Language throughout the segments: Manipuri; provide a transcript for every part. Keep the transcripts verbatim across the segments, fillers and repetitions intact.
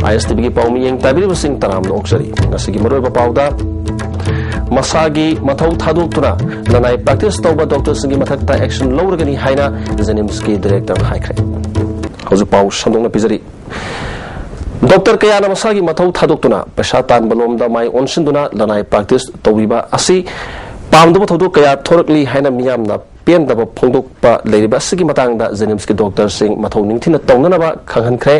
ꯑꯥꯏ ꯑꯦꯁ ꯇꯤ ꯚꯤꯒꯤ ꯄꯥꯎꯃꯤ ꯌꯦꯡ ꯇꯥꯕꯤꯔꯤꯕꯁꯤꯡ ꯇꯔꯥꯝꯅ ꯑꯣꯛꯆꯔꯤ꯫ ꯉꯁꯤꯒꯤ ꯃꯔꯨꯑꯣꯏꯕ ꯄꯥꯎꯗ, ꯃꯁꯥꯒꯤ ꯃꯊꯧ ꯊꯥꯗꯣꯛꯇꯨꯅ ꯂꯅꯥꯏ practice ꯇꯧꯕ doctorꯁꯤꯡꯒꯤ ꯃꯊꯛꯇ action ꯂꯧꯔꯒꯅꯤ ꯍꯥꯏꯅ JNIMSꯀꯤ directorꯅ ꯍꯥꯏꯈ꯭ꯔꯦ꯫ ꯍꯧꯖꯤꯛ ꯄꯥꯎ ꯁꯟꯗꯣꯛꯅ ꯄꯤꯖꯔꯤ꯫ Doctor ꯀꯌꯥꯅ ꯃꯁꯥꯒꯤ ꯃꯊꯧ ꯊꯥꯗꯣꯛꯇꯨꯅ ꯄꯩꯁꯥ ꯇꯥꯟꯕ ꯂꯣꯝꯗ ꯃꯥꯏ ꯑꯣꯟꯁꯤꯟꯗꯨꯅ ꯂꯅꯥꯏ practice ꯇꯧꯕꯤꯕ ꯑꯁꯤ ꯄꯥꯝꯗꯕ ꯊꯧꯗꯣꯛ ꯀꯌꯥ ꯊꯣꯔꯛꯂꯤ ꯍꯥꯏꯅ ꯃꯤꯌꯥꯝꯅ ꯄꯦꯟꯗꯕ ꯐꯣꯡꯗꯣꯛꯄ ꯂꯩꯔꯤꯕ ꯑꯁꯤꯒꯤ ꯃꯇꯥꯡꯗ JNIMSꯀꯤ doctorꯁꯤꯡ ꯃꯊꯧ ꯅꯤꯡꯊꯤꯅ ꯇꯧꯅꯅꯕ ꯈꯪꯍꯟꯈ꯭ꯔꯦ꯫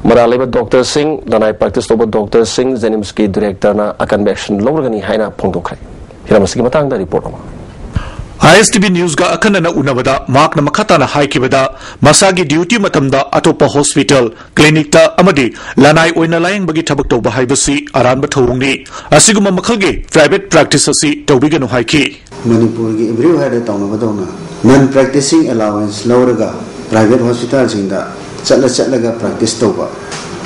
ꯃꯔꯥꯜ ꯂꯩꯕ doctorꯁꯤꯡ, ꯂꯅꯥꯏ practice ꯇꯧꯕ doctorꯁꯤꯡ JNIMSꯀꯤ directorꯅ ꯑꯀꯟꯕ action ꯂꯧꯔꯒꯅꯤ ꯍꯥꯏꯅ ꯐꯣꯡꯗꯣꯛꯈ꯭ꯔꯦ꯫ ꯍꯤꯔꯝ ꯑꯁꯤꯒꯤ ꯃꯇꯥꯡꯗ report ꯑꯃ꯫ ꯑꯥꯏ ꯑꯦꯁ ꯇꯤ ꯚꯤ ꯅ꯭ꯌꯨꯁꯀ ꯑꯈꯟꯅꯅ ꯎꯅꯕꯗ ꯃꯍꯥꯛꯅ ꯃꯈꯥ ꯇꯥꯅ ꯍꯥꯏꯈꯤꯕꯗ, ꯃꯁꯥꯒꯤ duty ꯃꯇꯝꯗ ꯑꯇꯣꯞꯄ hospital, clinicꯇ ꯑꯃꯗꯤ ꯂꯅꯥꯏ ꯑꯣꯏꯅ ꯂꯥꯌꯦꯡꯕꯒꯤ ꯊꯕꯛ ꯇꯧꯕ ꯍꯥꯏꯕꯁꯤ ꯑꯔꯥꯟꯕ ꯊꯧꯑꯣꯡꯅꯤ꯫ ꯑꯁꯤꯒꯨꯝꯕ ꯃꯈꯜꯒꯤ private practice ꯑꯁꯤ ꯇꯧꯕꯤꯒꯅꯨ ꯍꯥꯏꯈꯤ꯫ ꯃꯅꯤꯄꯨꯔꯒꯤ ꯏꯕ꯭ꯔꯤꯌꯨ ꯍꯥꯏꯔ ꯇꯧꯅꯕꯗꯧꯅ non practicing allowance ꯂꯧꯔꯒ private hospitalꯁꯤꯡꯗ ꯆꯠꯂ ꯆꯠꯂꯒ practice ꯇꯧꯕ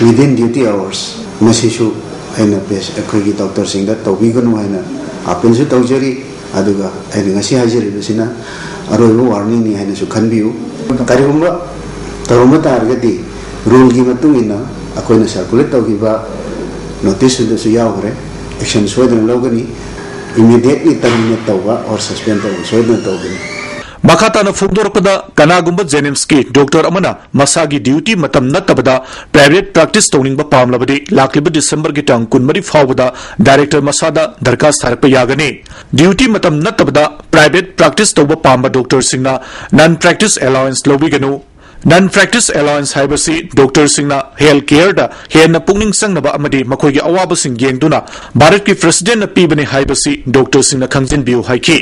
within duty hours, ꯃꯁꯤꯁꯨ ꯑꯩꯅ ꯄꯦꯁ-, ꯑꯩꯈꯣꯏꯒꯤ doctorꯁꯤꯡꯗ ꯇꯧꯕꯤꯒꯅꯨ ꯍꯥꯏꯅ appealꯁꯨ ꯇꯧꯖꯔꯤ꯫ ꯑꯗꯨꯒ ꯑꯩꯅ ꯉꯁꯤ ꯍꯥꯏꯖꯔꯤꯕꯁꯤꯅ ꯑꯔꯣꯏꯕ warningꯅꯤ ꯍꯥꯏꯅꯁꯨ ꯈꯟꯕꯤꯌꯨ꯫ ꯀꯔꯤꯒꯨꯝꯕ ꯇꯧꯔꯝꯕ ꯇꯥꯔꯒꯗꯤ, ruleꯒꯤ ꯃꯇꯨꯡ ꯏꯟꯅ ꯑꯩꯈꯣꯏꯅ circulate ꯇꯧꯈꯤꯕ noticeꯇꯨꯗꯁꯨ ꯌꯥꯎꯈ꯭ꯔꯦ, action ꯁꯣꯏꯗꯅ ꯂꯧꯒꯅꯤ꯫ Immediately terminate ꯇꯧꯕ or suspend ꯇꯧꯕ ꯁꯣꯏꯗꯅ ꯇꯧꯒꯅꯤ꯫ ꯃꯈꯥ ꯇꯥꯅ ꯐꯣꯡꯗꯣꯔꯛꯄꯗ, ꯀꯅꯥꯒꯨꯝꯕ JNIMSꯀꯤ doctor ꯑꯃꯅ ꯃꯁꯥꯒꯤ duty ꯃꯇꯝ ꯅꯠꯇꯕꯗ private practice ꯇꯧꯅꯤꯡꯕ ꯄꯥꯝꯂꯕꯗꯤ, ꯂꯥꯛꯂꯤꯕ Decemberꯒꯤ ꯇꯥꯡ ꯀꯨꯟꯃꯔꯤ ꯐꯥꯎꯕꯗ director ꯃꯁꯥꯗ ꯗꯔꯈꯥꯁ ꯊꯥꯔꯛꯄ ꯌꯥꯒꯅꯤ꯫ Duty ꯃꯇꯝ ꯅꯠꯇꯕꯗ private practice ꯇꯧꯕ ꯄꯥꯝꯕ doctorꯁꯤꯡꯅ non practice allowance ꯂꯧꯕꯤꯒꯅꯨ꯫ Non practice allowance ꯍꯥꯏꯕꯁꯤ doctorꯁꯤꯡꯅ health careꯗ ꯍꯦꯟꯅ ꯄꯨꯛꯅꯤꯡ ꯆꯪꯅꯕ ꯑꯃꯗꯤ ꯃꯈꯣꯏꯒꯤ ꯑꯋꯥꯕꯁꯤꯡ ꯌꯦꯡꯗꯨꯅ ꯚꯥꯔꯠꯀꯤ presidentꯅ ꯄꯤꯕꯅꯤ ꯍꯥꯏꯕꯁꯤ doctorꯁꯤꯡꯅ ꯈꯪꯖꯤꯟꯕꯤꯌꯨ ꯍꯥꯏꯈꯤ꯫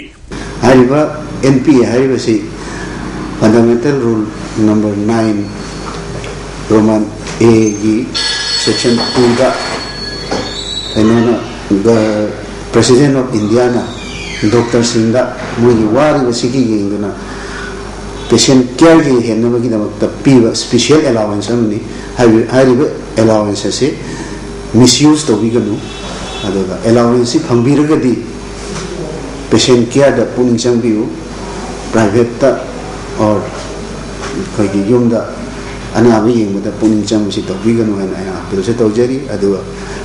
ꯍꯥꯏꯔꯤꯕ N P A ꯍꯥꯏꯔꯤꯕꯁꯤ Fundamental Rule number nine, Roman Aꯒꯤ section twoꯗ ꯀꯩꯅꯣꯅ, the President of Indiaꯅ doctorꯁꯤꯡꯗ ꯃꯣꯏꯒꯤ ꯋꯥꯔꯤꯕꯁꯤꯒꯤ ꯌꯦꯡꯗꯨꯅ patient careꯒꯤ ꯍꯦꯟꯅꯕꯒꯤꯗꯃꯛꯇ ꯄꯤꯕ special allowance ꯑꯃꯅꯤ꯫ ꯍꯥꯏꯔꯤ-, ꯍꯥꯏꯔꯤꯕ allowance ꯑꯁꯤ misuse ꯇꯧꯕꯤꯒꯅꯨ꯫ ꯑꯗꯨꯒ allowanceꯁꯤ ꯐꯪꯕꯤꯔꯒꯗꯤ patient careꯗ ꯄꯨꯛꯅꯤꯡ ꯆꯪꯕꯤꯌꯨ꯫ Privateꯇ or ꯑꯩꯈꯣꯏꯒꯤ ꯌꯨꯝꯗ ꯑꯅꯥꯕ ꯌꯦꯡꯕꯗ ꯄꯨꯛꯅꯤꯡ ꯆꯪꯕꯁꯤ ꯇꯧꯕꯤꯒꯅꯨ ꯍꯥꯏꯅ ꯑꯩꯅ ꯑꯄꯤꯜꯁꯨ ꯇꯧꯖꯔꯤ꯫ ꯑꯗꯨꯒ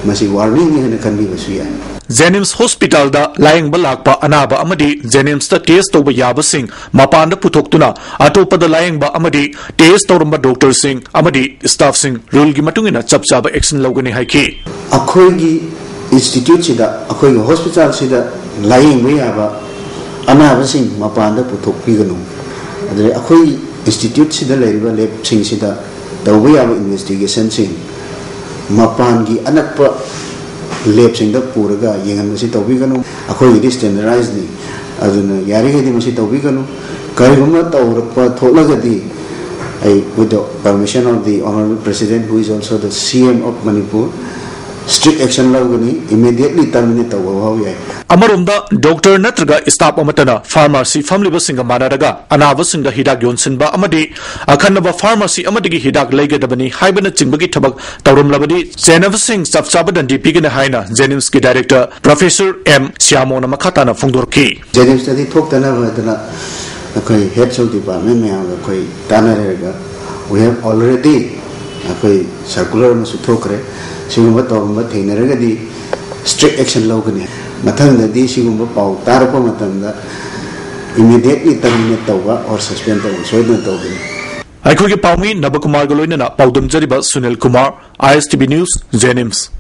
ꯃꯁꯤ ꯋꯥꯔꯅꯤꯡꯅꯤ ꯍꯥꯏꯅ ꯈꯟꯕꯤꯕꯁꯨ ꯌꯥꯏ꯫ ꯖꯦꯅꯤꯝꯁ ꯍꯣꯁꯄꯤꯇꯥꯜꯗ ꯂꯥꯌꯦꯡꯕ ꯂꯥꯛꯄ ꯑꯅꯥꯕ ꯑꯃꯗꯤ ꯖꯦꯅꯤꯝꯁꯇ ꯇꯦꯁ ꯇꯧꯕ ꯌꯥꯕꯁꯤꯡ ꯃꯄꯥꯟꯗ ꯄꯨꯊꯣꯛꯇꯨꯅ ꯑꯇꯣꯞꯄꯗ ꯂꯥꯌꯦꯡꯕ ꯑꯃꯗꯤ ꯇꯦꯁ ꯇꯧꯔꯝꯕ ꯗꯣꯛꯇꯔꯁꯤꯡ ꯑꯃꯗꯤ ꯁ꯭ꯇꯥꯐꯁꯤꯡ ꯔꯨꯜꯒꯤ ꯃꯇꯨꯡ ꯏꯟꯅ ꯆꯞ ꯆꯥꯕ ꯑꯦꯛꯁꯟ ꯂꯧꯒꯅꯤ ꯍꯥꯏꯈꯤ꯫ ꯑꯩꯈꯣꯏꯒꯤ ꯏꯟꯁꯇꯤꯇ꯭ꯌꯨꯠꯁꯤꯗ, ꯑꯩꯈꯣꯏꯒꯤ ꯍꯣꯁꯄꯤꯇꯥꯜꯁꯤꯗ ꯂꯥꯌꯦꯡꯕ ꯌꯥꯕ ꯑꯅꯥꯕꯁꯤꯡ ꯃꯄꯥꯟꯗ ꯄꯨꯊꯣꯛꯄꯤꯒꯅꯨ꯫ ꯑꯗꯨꯗꯩ ꯑꯩꯈꯣꯏ ꯏꯟꯁꯇꯤꯇ꯭ꯌꯨꯠꯁꯤꯗ ꯂꯩꯔꯤꯕ ꯂꯦꯕꯁꯤꯡꯁꯤꯗ ꯇꯧꯕ ꯌꯥꯕ ꯏꯟꯚꯦꯁꯇꯤꯒꯦꯁꯟꯁꯤꯡ ꯃꯄꯥꯟꯒꯤ ꯑꯅꯛꯄ ꯂꯦꯕꯁꯤꯡꯗ ꯄꯨꯔꯒ ꯌꯦꯡꯍꯟꯕꯁꯤ ꯇꯧꯕꯤꯒꯅꯨ꯫ ꯑꯩꯈꯣꯏꯒꯤꯗꯤ ꯁ꯭ꯇꯦꯟꯗꯔꯗꯥꯏꯖꯅꯤ꯫ ꯑꯗꯨꯅ ꯌꯥꯔꯤꯈꯩꯗꯤ ꯃꯁꯤ ꯇꯧꯕꯤꯒꯅꯨ꯫ ꯀꯔꯤꯒꯨꯝꯕ ꯇꯧꯔꯛꯄ ꯊꯣꯛꯂꯒꯗꯤ, ꯑꯩ, with the permission of the Honorable President, who is also the C M of Manipur, strict action ꯂꯧꯒꯅꯤ꯫ Immediately terminate ꯇꯧꯕ ꯐꯥꯎ ꯌꯥꯏ꯫ ꯑꯃꯔꯣꯝꯗ, ꯗꯣꯛꯇꯔ ꯅꯠꯇ꯭ꯔꯒ ꯁ꯭ꯇꯥꯐ ꯑꯃꯠꯇꯅ ꯐꯥꯔꯃꯥꯁꯤ ꯐꯝꯂꯤꯕꯁꯤꯡꯒ ꯃꯥꯟꯅꯔꯒ ꯑꯅꯥꯕꯁꯤꯡꯗ ꯍꯤꯗꯥꯛ ꯌꯣꯟꯁꯤꯟꯕ ꯑꯃꯗꯤ ꯑꯈꯟꯅꯕ ꯐꯥꯔꯃꯥꯁꯤ ꯑꯃꯗꯒꯤ ꯍꯤꯗꯥꯛ ꯂꯩꯒꯗꯕꯅꯤ ꯍꯥꯏꯕꯅꯆꯤꯡꯕꯒꯤ ꯊꯕꯛ ꯇꯧꯔꯝꯂꯕꯗꯤ ꯆꯦꯟꯅꯕꯁꯤꯡ ꯆꯞ ꯆꯥꯕ ꯗꯟꯗꯤ ꯄꯤꯒꯅꯤ ꯍꯥꯏꯅ ꯖꯦꯅꯤꯝꯁꯀꯤ ꯗꯥꯏꯔꯦꯛꯇꯔ ꯄ꯭ꯔꯣꯐꯦꯁꯔ ꯑꯦꯝ ꯁ꯭ꯌꯥꯃꯣꯅ ꯃꯈꯥ ꯇꯥꯅ ꯐꯣꯡꯗꯣꯔꯛꯈꯤ꯫ ꯖꯦꯅꯤꯝꯁꯇꯗꯤ ꯊꯣꯛꯇꯅꯕꯗꯅ ꯑꯩꯈꯣꯏ heads of department ꯃꯌꯥꯝꯒ ꯑꯩꯈꯣꯏ ꯇꯥꯟꯅꯔꯒ, we have already ꯑꯩꯈꯣꯏ circular ꯑꯃꯁꯨ ꯊꯣꯛꯈ꯭ꯔꯦ꯫ ꯁꯤꯒꯨꯝꯕ ꯇꯧꯔꯝꯕ ꯊꯦꯡꯅꯔꯒꯗꯤ strict action ꯂꯧꯒꯅꯤ꯫ ꯃꯊꯪꯗꯗꯤ ꯁꯤꯒꯨꯝꯕ ꯄꯥꯎ ꯇꯥꯔꯛꯄ ꯃꯇꯝꯗ immediately terminate ꯇꯧꯕ or suspend ꯇꯧꯕ ꯁꯣꯏꯗꯅ ꯇꯧꯒꯅꯤ꯫ ꯑꯩꯈꯣꯏꯒꯤ ꯄꯥꯎꯃꯤ ꯅꯕꯀꯨꯃꯥꯔꯒ ꯂꯣꯏꯅꯅ ꯄꯥꯎꯗꯝꯖꯔꯤꯕ Sunil Kumar, I S T V News, ꯖꯦꯅꯤꯝꯁ꯫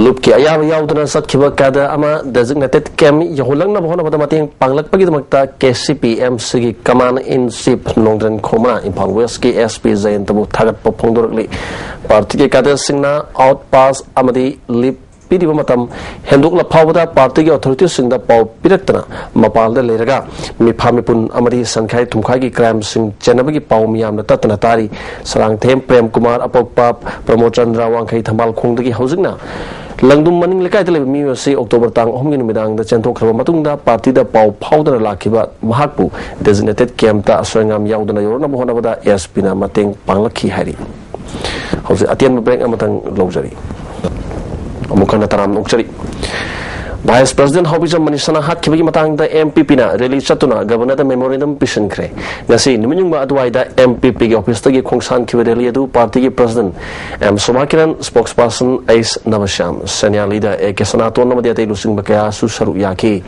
ꯂꯨꯞꯀꯤ ꯑꯌꯥꯕ ꯌꯥꯎꯗꯅ ꯆꯠꯈꯤꯕ ꯀꯦꯗꯔ ꯑꯃ designated camp ꯌꯧꯍꯜꯂꯛꯅꯕ ꯍꯣꯠꯅꯕꯗ ꯃꯇꯦꯡ ꯄꯥꯡꯂꯛꯄꯒꯤꯗꯃꯛꯇ K C P M C ꯒꯤ Commander in Chief ꯅꯣꯡꯗ꯭ꯔꯦꯟ ꯈꯣꯃꯅ Imphal West ꯀꯤ S P ꯖꯌꯟꯇꯕꯨ ꯊꯥꯒꯠꯄ ꯐꯣꯡꯗꯣꯔꯛꯂꯤ꯫ Party ꯒꯤ ꯀꯦꯗꯔꯁꯤꯡꯅ out pass ꯑꯃꯗꯤ leave ꯄꯤꯔꯤꯕ ꯃꯇꯝ ꯍꯦꯟꯗꯣꯛꯂ ꯐꯥꯎꯕꯗ party ꯒꯤ authority ꯁꯤꯡꯗ ꯄꯥꯎ ꯄꯤꯔꯛꯇꯅ ꯃꯄꯥꯟꯗ ꯂꯩꯔꯒ ꯃꯤꯐꯥ ꯃꯤꯄꯨꯟ ꯑꯃꯗꯤ ꯁꯟꯈꯥꯏ ꯊꯨꯝꯈꯥꯏꯒꯤ crime ꯁꯤꯡ ꯆꯦꯟꯅꯕꯒꯤ ꯄꯥꯎ ꯃꯤꯌꯥꯝꯅ ꯇꯠꯇꯅ ꯇꯥꯔꯤ꯫ ꯁꯂꯥꯡꯊꯦꯝ ꯄ꯭ꯔꯦꯝ ꯀꯨꯃꯥꯔ, ꯑꯄꯣꯛꯄ ꯄ꯭ꯔꯃꯣꯗ ꯆꯟꯗ꯭ꯔ, ꯋꯥꯡꯈꯩ ꯊꯝꯕꯥꯜ ꯈꯣꯡꯗꯒꯤ ꯍꯧꯖꯤꯛꯅ ꯂꯪꯗꯨꯝ ꯃꯅꯤꯡ ꯂꯩꯀꯥꯏꯗ ꯂꯩꯕ ꯃꯤꯑꯣꯏ ꯑꯁꯤ October ꯇꯥꯡ ꯑꯍꯨꯝꯒꯤ ꯅꯨꯃꯤꯗꯥꯡꯗ ꯆꯦꯟꯊꯣꯛꯈ꯭ꯔꯕ ꯃꯇꯨꯡꯗ party ꯗ ꯄꯥꯎ ꯐꯥꯎꯗꯅ ꯂꯥꯛꯈꯤꯕ ꯃꯍꯥꯛꯄꯨ designated camp ꯇ ꯑꯁꯣꯏ ꯑꯉꯥꯝ ꯌꯥꯎꯗꯅ ꯌꯧꯔꯛꯅꯕ ꯍꯣꯠꯅꯕꯗ S P ꯅ ꯃꯇꯦꯡ ꯄꯥꯡꯂꯛꯈꯤ ꯍꯥꯏꯔꯤ꯫ ꯍꯧꯖꯤꯛ ꯑꯇꯦꯟꯕ break ꯑꯃꯇꯪ ꯂꯧꯖꯔꯤ꯫ ꯑꯃꯨꯛ ꯍꯟꯅ ꯇꯔꯥꯝꯅ ꯑꯣꯛꯆꯔꯤ꯫ Vice President ꯍꯥꯎꯕꯤꯖꯝ ꯃꯅꯤꯁꯅꯥ ꯍꯥꯠꯈꯤꯕꯒꯤ ꯃꯇꯥꯡꯗ M P P ꯅ rally ꯆꯠꯇꯨꯅ Governor ꯗ memorandum ꯄꯤꯁꯤꯟꯈ꯭ꯔꯦ꯫ ꯉꯁꯤ ꯅꯨꯃꯤꯠ ꯌꯨꯡꯕ ꯑꯗꯨꯋꯥꯏꯗ M P P ꯒꯤ office ꯇꯒꯤ ꯈꯣꯡꯁꯥꯟꯈꯤꯕ rally ꯑꯗꯨ party ꯒꯤ President M Sobha Kiran, spokesperson H Navashyam, senior leader A K Sanaton ꯑꯃꯗꯤ ꯑꯇꯩ ꯂꯨꯆꯤꯡꯕ ꯀꯌꯥꯁꯨ ꯁꯔꯨꯛ ꯌꯥꯈꯤ꯫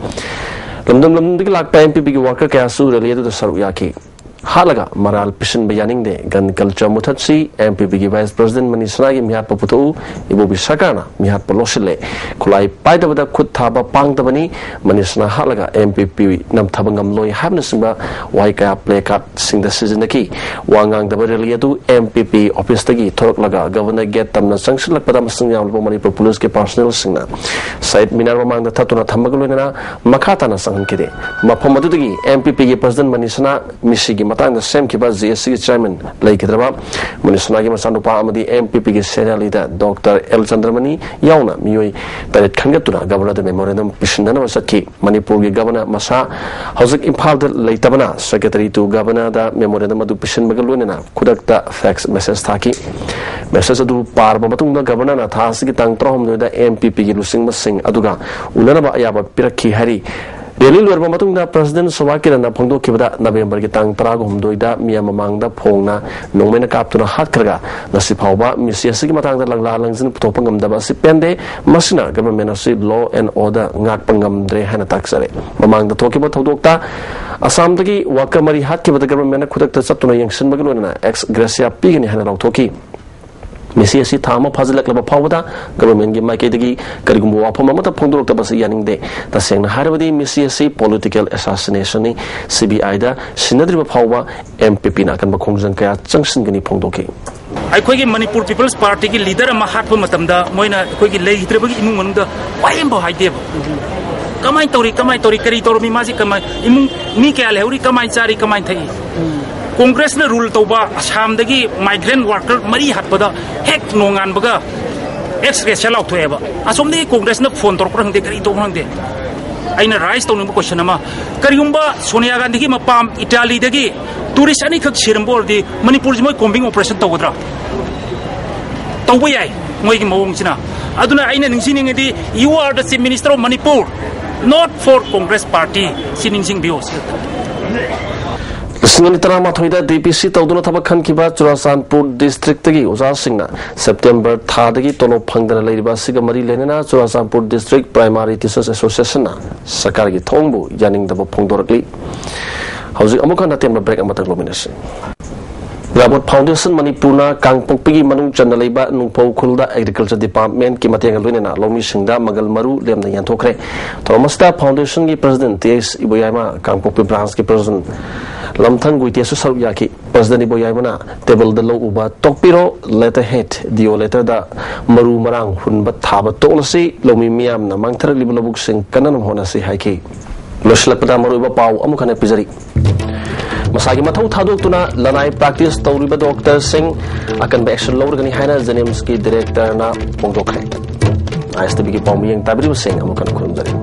ꯂꯝꯗꯝ ꯂꯝꯗꯝꯗꯒꯤ ꯂꯥꯛꯄ M P P ꯒꯤ worker ꯀꯌꯥꯁꯨ rally ꯑꯗꯨꯗ ꯁꯔꯨꯛ ꯌꯥꯈꯤ꯫ ꯍꯥꯠꯂꯒ ꯃꯔꯥꯜ ꯄꯤꯁꯤꯟꯕ ꯌꯥꯅꯤꯡꯗꯦ, gun culture ꯃꯨꯊꯠꯁꯤ, M P P ꯒꯤ Vice President ꯃꯅꯤꯁꯅꯥꯒꯤ ꯃꯤꯍꯥꯠꯄ ꯄꯨꯊꯣꯛꯎ, ꯏꯕꯣꯕꯤ ꯁꯔꯀꯥꯔꯅ ꯃꯤꯍꯥꯠꯄ ꯂꯣꯠꯁꯤꯜꯂꯦ, ꯈꯨꯠꯂꯥꯏ ꯄꯥꯏꯗꯕꯗ ꯈꯨꯠ ꯊꯥꯕ ꯄꯥꯡꯗꯕꯅꯤ, ꯃꯅꯤꯁꯅꯥ ꯍꯥꯠꯂꯒ M P P ꯅꯝꯊꯕ ꯉꯝꯂꯣꯏ ꯍꯥꯏꯕꯅꯆꯤꯡꯕ ꯋꯥꯍꯩ ꯀꯌꯥ placard ꯁꯤꯡꯗ ꯁꯤꯖꯤꯟꯅꯈꯤ꯫ ꯋꯥ ꯉꯥꯡꯗꯕ rally ꯑꯗꯨ M P P office ꯇꯒꯤ ꯊꯣꯔꯛꯂꯒ Governor gate ꯇꯝꯅ ꯆꯪꯁꯤꯜꯂꯛꯄꯗ ꯃꯁꯤꯡ ꯌꯥꯝꯂꯕ ꯃꯅꯤꯄꯨꯔ police ꯀꯤ personnel ꯁꯤꯡꯅ Syed Minar ꯃꯃꯥꯡꯗ ꯊꯠꯇꯨꯅ ꯊꯝꯕꯒ ꯂꯣꯏꯅꯅ ꯃꯈꯥ ꯇꯥꯅ ꯆꯪꯍꯟꯈꯤꯗꯦ꯫ ꯃꯐꯝ ꯑꯗꯨꯗꯒꯤ M P P ꯒꯤ President ꯃꯅꯤꯁꯅꯥ ꯃꯤꯁꯤꯒꯤ ꯃꯇꯥꯡꯗ ꯁꯦꯝꯈꯤꯕ J A C ꯒꯤ chairman ꯂꯩꯈꯤꯗ꯭ꯔꯕ ꯃꯅꯤꯁꯅꯥꯒꯤ ꯃꯆꯥꯅꯨꯄꯥ ꯑꯃꯗꯤ M P P ꯒꯤ senior leader Doctor L Chandramani ꯌꯥꯎꯅ ꯃꯤꯑꯣꯏ ꯇꯔꯦꯠ ꯈꯟꯒꯠꯇꯨꯅ Governor ꯗ memorandum ꯄꯤꯁꯤꯟꯅꯅꯕ ꯆꯠꯈꯤ꯫ ꯃꯅꯤꯄꯨꯔꯒꯤ Governor ꯃꯁꯥ ꯍꯧꯖꯤꯛ ꯏꯝꯐꯥꯜꯗ ꯂꯩꯇꯕꯅ Secretary to Governor the memorandum ꯑꯗꯨ ꯄꯤꯁꯤꯟꯕꯒ ꯂꯣꯏꯅꯅ ꯈꯨꯗꯛꯇ fax message ꯊꯥꯈꯤ꯫ Message ꯑꯗꯨ ꯄꯥꯔꯕ ꯃꯇꯨꯡꯗ Governor ꯅ ꯊꯥ ꯑꯁꯤꯒꯤ ꯇꯥꯡ ꯇꯔꯥꯍꯨꯝꯗꯣꯏꯗ M P P ꯒꯤ ꯂꯨꯆꯤꯡꯕꯁꯤꯡ ꯑꯗꯨꯒ ꯎꯅꯅꯕ ꯑꯌꯥꯕ ꯄꯤꯔꯛꯈꯤ ꯍꯥꯏꯔꯤ꯫ Rally ꯂꯣꯏꯔꯕ ꯃꯇꯨꯡꯗ President ꯁꯣꯚꯥ ꯀꯤꯔꯟꯅ ꯐꯣꯡꯗꯣꯛꯈꯤꯕꯗ ꯅꯕꯦꯝꯕꯔꯒꯤ ꯇꯥꯡ ꯇꯔꯥꯍꯨꯝꯗꯣꯏꯗ ꯃꯤꯌꯥꯝ ꯃꯃꯥꯡꯗ ꯐꯣꯡꯅ ꯅꯣꯡꯃꯩꯅ ꯀꯥꯞꯇꯨꯅ ꯍꯥꯠꯈ꯭ꯔꯒ ꯉꯁꯤ ꯐꯥꯎꯕ ꯃꯤꯁꯤ ꯑꯁꯤꯒꯤ ꯃꯇꯥꯡꯗ ꯂꯪꯂꯥ ꯂꯪꯖꯤꯟ ꯄꯨꯊꯣꯛꯄ ꯉꯝꯗꯕ ꯑꯁꯤ ꯄꯦꯟꯗꯦ꯫ ꯃꯁꯤꯅ Government ꯑꯁꯤ law and order ꯉꯥꯛꯄ ꯉꯝꯗ꯭ꯔꯦ ꯍꯥꯏꯅ ꯇꯥꯛꯆꯔꯦ꯫ ꯃꯃꯥꯡꯗ ꯊꯣꯛꯈꯤꯕ ꯊꯧꯗꯣꯛꯇ ꯑꯁꯥꯝꯗꯒꯤ worker ꯃꯔꯤ ꯍꯥꯠꯈꯤꯕꯗ Government ꯅ ꯈꯨꯗꯛꯇ ꯆꯠꯇꯨꯅ ꯌꯦꯡꯁꯤꯟꯕꯒꯤ ꯂꯣꯏꯅꯅ ex gratia ꯄꯤꯒꯅꯤ ꯍꯥꯏꯅ ꯂꯥꯎꯊꯣꯛꯈꯤ꯫ ꯃꯤꯁꯤ ꯑꯁꯤ ꯊꯥ ꯑꯃ ꯐꯥꯖꯤꯜꯂꯛꯂꯕ ꯐꯥꯎꯕꯗ Government ꯀꯤ ꯃꯥꯏꯀꯩꯗꯒꯤ ꯀꯔꯤꯒꯨꯝꯕ ꯋꯥꯐꯝ ꯑꯃꯠꯇ ꯐꯣꯡꯗꯣꯔꯛꯇꯕ ꯑꯁꯤ ꯌꯥꯅꯤꯡꯗꯦ꯫ ꯇꯁꯦꯡꯅ ꯍꯥꯏꯔꯕꯗꯤ ꯃꯤꯁꯤ ꯑꯁꯤ political assassination ꯅꯤ꯫ C B I ꯗ ꯁꯤꯟꯅꯗ꯭ꯔꯤꯕ ꯐꯥꯎꯕ M P P ꯅ ꯑꯀꯟꯕ ꯈꯣꯡꯖꯪ ꯀꯌꯥ ꯆꯪꯁꯤꯟꯒꯅꯤ ꯐꯣꯡꯗꯣꯛꯈꯤ꯫ ꯑꯩꯈꯣꯏꯒꯤ Manipur People's Party ꯒꯤ leader ꯑꯃ ꯍꯥꯠꯄ ꯃꯇꯝꯗ ꯃꯣꯏꯅ ꯑꯩꯈꯣꯏꯒꯤ ꯂꯩꯈꯤꯗ꯭ꯔꯕꯒꯤ ꯏꯃꯨꯡ ꯃꯅꯨꯡꯗ ꯋꯥꯍꯩ ꯑꯃꯐꯥꯎ ꯍꯥꯏꯗꯦꯕ꯫ ꯀꯃꯥꯏꯅ ꯇꯧꯔꯤ, ꯀꯃꯥꯏꯅ ꯇꯧꯔꯤ, ꯀꯔꯤ ꯇꯧꯔꯝꯃꯤ, ꯃꯥꯁꯤ ꯀꯃꯥꯏ, ꯏꯃꯨꯡ ꯃꯤ ꯀꯌꯥ ꯂꯩꯍꯧꯔꯤ, ꯀꯃꯥꯏꯅ ꯆꯥꯔꯤ, ꯀꯃꯥꯏꯅ ꯊꯛꯏ? Congress ꯅ rule ꯇꯧꯕ ꯑꯁꯥꯝꯗꯒꯤ migrant worker ꯃꯔꯤ ꯍꯥꯠꯄꯗ ꯍꯦꯛ ꯅꯣꯡꯉꯥꯟꯕꯒ ex gratia ꯂꯥꯎꯊꯣꯛꯑꯦꯕ꯫ ꯑꯁꯣꯝꯗꯒꯤ Congress ꯅ phone ꯇꯧꯔꯛꯄ꯭ꯔꯥ ꯈꯪꯗꯦ, ꯀꯔꯤ ꯇꯧꯕ꯭ꯔꯥ ꯈꯪꯗꯦ꯫ ꯑꯩꯅ raise ꯇꯧꯅꯤꯡꯕ question ꯑꯃ, ꯀꯔꯤꯒꯨꯝꯕ ꯁꯣꯅꯤꯌꯥ ꯒꯥꯟꯙꯤꯒꯤ ꯃꯄꯥꯝ ꯏꯇꯥꯂꯤꯗꯒꯤ tourist ꯑꯅꯤꯈꯛ ꯁꯤꯔꯝꯕ ꯑꯣꯏꯔꯗꯤ ꯃꯅꯤꯄꯨꯔꯁꯤ ꯃꯣꯏ combing operation ꯇꯧꯒꯗ꯭ꯔꯥ? ꯇꯧꯕ ꯌꯥꯏ꯫ ꯃꯣꯏꯒꯤ ꯃꯑꯣꯡꯁꯤꯅ ꯑꯗꯨꯅ ꯑꯩꯅ ꯅꯤꯡꯁꯤꯡꯅꯤꯡꯉꯗꯤ, you are the Chief Minister of Manipur, not for Congress Party. ꯁꯤ ꯅꯤꯡꯁꯤꯡꯕꯤꯌꯨ꯫ ꯂꯤꯁꯤꯡ ꯑꯅꯤ ꯇꯔꯥꯃꯥꯊꯣꯏꯗ ꯗꯤ ꯄꯤ ꯁꯤ ꯇꯧꯗꯨꯅ ꯊꯕꯛ ꯈꯟꯈꯤꯕ ꯆꯨꯔꯥꯆꯥꯟꯄꯨꯔ ꯗꯤꯁꯇ꯭ꯔꯤꯛꯇꯒꯤ ꯑꯣꯖꯥꯁꯤꯡꯅ ꯁꯦꯞꯇꯦꯝꯕꯔ ꯊꯥꯗꯒꯤ ꯇꯣꯂꯣꯞ ꯐꯪꯗꯅ ꯂꯩꯔꯤꯕ ꯑꯁꯤꯒ ꯃꯔꯤ ꯂꯩꯅꯅ ꯆꯨꯔꯥꯆꯥꯟꯄꯨꯔ ꯗꯤꯁꯇ꯭ꯔꯤꯛ ꯄ꯭ꯔꯥꯏꯃꯥꯔꯤ ꯇꯤꯆꯔꯁ ꯑꯦꯁꯣꯁꯤꯌꯦꯁꯟꯅ ꯁꯔꯀꯥꯔꯒꯤ ꯊꯣꯡꯕꯨ ꯌꯥꯅꯤꯡꯗꯕ ꯐꯣꯡꯗꯣꯔꯛꯂꯤ꯫ ꯍꯧꯖꯤꯛ ꯑꯃꯨꯛ ꯍꯟꯅ ꯇꯦꯟꯕ ꯕ꯭ꯔꯦꯛ ꯑꯃꯇꯪ ꯂꯧꯃꯤꯟꯅꯁꯤ꯫ ꯏꯔꯥꯕꯣꯠ ꯐꯥꯎꯟꯗꯦꯁꯟ ꯃꯅꯤꯄꯨꯔꯅ ꯀꯥꯡꯄꯣꯛꯄꯤꯒꯤ ꯃꯅꯨꯡ ꯆꯟꯅ ꯂꯩꯕ ꯅꯨꯡꯐꯧ ꯈꯨꯜꯗ ꯑꯦꯒ꯭ꯔꯤꯀꯜꯆꯔ ꯗꯤꯄꯥꯔꯠꯃꯦꯟꯠꯀꯤ ꯃꯇꯦꯡꯒ ꯂꯣꯏꯅꯅ ꯂꯧꯃꯤꯁꯤꯡꯗ ꯃꯒꯜ ꯃꯔꯨ ꯂꯦꯝꯅ ꯌꯦꯟꯊꯣꯛꯈ꯭ꯔꯦ꯫ ꯊꯧꯔꯝ ꯑꯁꯤꯗ ꯐꯥꯎꯟꯗꯦꯁꯟꯒꯤ ꯄ꯭ꯔꯁꯤꯗꯦꯟꯠ ꯇꯤ ꯑꯦꯁ ꯏꯕꯣꯌꯥꯏꯃ, ꯀꯥꯡꯄꯣꯛꯄꯤ ꯕ꯭ꯔꯥꯟꯁꯀꯤ ꯄ꯭ꯔꯁꯤꯗꯦꯟꯠ ꯂꯝꯊꯪ ꯒꯨꯏꯇꯦꯁꯨ ꯁꯔꯨꯛ ꯌꯥꯈꯤ꯫ ꯄ꯭ꯔꯁꯤꯗꯦꯟꯠ ꯏꯕꯣꯌꯥꯏꯃꯅ ꯇꯦꯕꯜꯗ ꯂꯧ ꯎꯕ ꯇꯣꯛꯄꯤꯔꯣ, ꯂꯦꯇꯔ ꯍꯦꯗ, ꯗꯤꯑꯣ ꯂꯦꯇꯔꯗ ꯃꯔꯨ ꯃꯔꯥꯡ ꯍꯨꯟꯕ ꯊꯥꯕ ꯇꯣꯛꯂꯁꯤ, ꯂꯧꯃꯤ ꯃꯤꯌꯥꯝꯅ ꯃꯥꯡꯊꯔꯛꯂꯤꯕ ꯂꯧꯕꯨꯛꯁꯤꯡ ꯀꯟꯅꯅꯕ ꯍꯣꯠꯅꯁꯤ ꯍꯥꯏꯈꯤ꯫ ꯂꯣꯏꯁꯤꯜꯂꯛꯄꯗ ꯃꯔꯨꯑꯣꯏꯕ ꯄꯥꯎ ꯑꯃꯨꯛ ꯍꯟꯅ ꯄꯤꯖꯔꯤ꯫ ꯃꯁꯥꯒꯤ ꯃꯊꯧ ꯊꯥꯗꯣꯛꯇꯨꯅ ꯂꯅꯥꯏ ꯄ꯭ꯔꯦꯛꯇꯤꯁ ꯇꯧꯔꯤꯕ ꯗꯣꯛꯇꯔꯁꯤꯡ ꯑꯀꯟꯕ ꯑꯦꯛꯁꯟ ꯂꯧꯔꯒꯅꯤ ꯍꯥꯏꯅ ꯖꯦꯅꯤꯝꯁꯀꯤ ꯗꯤꯔꯦꯛꯇꯔꯅ ꯐꯣꯡꯗꯣꯛꯈ꯭ꯔꯦ꯫ ꯑꯥꯏ ꯑꯦꯁ ꯇꯤ ꯚꯤꯒꯤ ꯄꯥꯎ ꯃꯤꯠꯌꯦꯡ ꯇꯥꯕꯤꯔꯤꯕꯁꯤꯡ ꯑꯃꯨꯛ ꯍꯟꯅ ꯈꯨꯔꯨꯝꯖꯔꯤ꯫